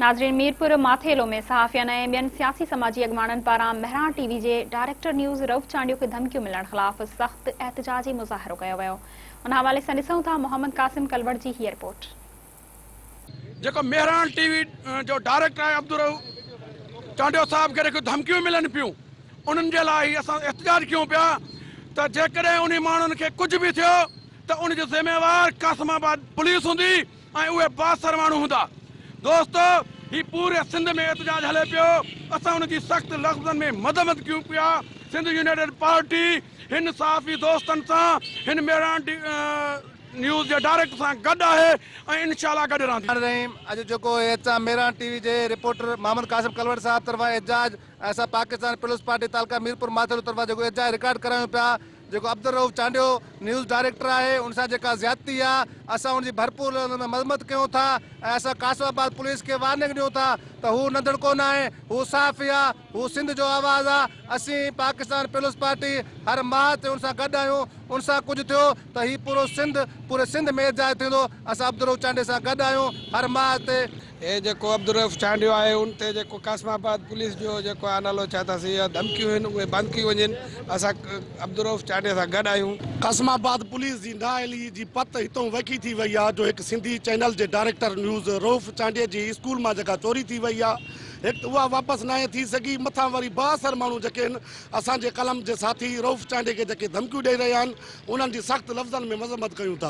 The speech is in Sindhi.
ناظرين ميرپور ماٿيلو ۾ صحافين ۽ ٻين سياسي سماجي اڳواڻن پاران مهراڻ ٽي وي جي ڊائريڪٽر نيوز رئوف چانڊيو کي ڌمڪيون ملڻ خلاف سخت احتجاجي مظاهرو ڪيو ويو ان حوالي سان ڏسون ٿا محمد قاسم ڪلوڙ جي هيء رپورٽ. جيڪو مهراڻ ٽي وي جو ڊائريڪٽر آهي عبدالرئوف چانڊيو صاحب کي جيڪيون ڌمڪيون ملن پيون انهن جي لاء هي اسان احتجاج ڪيون پيا ته جيڪڏهن انهي ماڻهن کي ڪجهه به ٿيو ته ان جو ذميوار قاسم آباد پوليس هوندي ۽ اهي بااثر ماڻهو هوندا. دوستو هي پوري سنڌ ۾ احتجاج هلي پيو اسان ان جي سخت لفظن ۾ مذمت ڪيون پيا سنڌ يونائيٽيڊ پارٽي هن صحافي دوستن سان هن مهراڻ نيوز جي ڊائريڪٽر سان گڏ آهي ۽ انشاء الله گڏ رهندي. رحيم اڄ جيڪو احتجاج مهراڻ ٽي وي جي رپورٽر محمد قاسم ڪلوڙ صاحب طرفان احتجاج ۽ اسان پاڪستان پيپلز پارٽي تعلقه ميرپور ماٿيلو طرفان جيڪو احتجاج رڪارڊ ڪرايون پيا جيڪو عبدالرئوف چانڊيو نيوز ڊائريڪٽر آهي ان سان جيڪا زيادتي آ اسان ان جي ڀرپور لفظن ۾ مذمت ڪيون ٿا ۽ اسان قاسم آباد پوليس کي وارننگ ڏيون ٿا ته هو ننڌڻڪو ناهي هو صحافي آ هو سنڌ جو آواز آ اسين پاڪستان پيپلز پارٽي هر ماهه تي ان سان گڏ آهيون ان سان ڪجهه ٿيو ته هي پورو سنڌ پوري سنڌ ۾ احتجاج ٿيندو اسان عبدالرئوف چانڊيي سان گڏ آهيون هر ماهه تي. هي جيڪو عبدالرئوف چانڊيو آهي ان تي جيڪو قاسم آباد پوليس جو جيڪو آهي نالو ڇا اٿس اها ڌمڪيون آهن اهي بند ڪيون وڃن اسان عبدالرئوف چانڊيي سان گڏ آهيون. قاسم آباد پوليس جي نااهلي جي پت هتئون وکي ٿي وئي آهي جو هڪ سنڌي چينل جي ڊائريڪٽر نيوز رئوف چانڊيي جي اسڪول مان جيڪا چوري ٿي وئي آهي هڪ ته اها واپس ناهي ٿي سگهي مٿان وري بااثر ماڻهو جيڪي آهن اسان جي قلم جي ساٿي رئوف چانڊيي کي جيڪي ڌمڪيون ڏئي رهيا آهن انهن جي سخت لفظن ۾ مذمت ڪيون ٿا.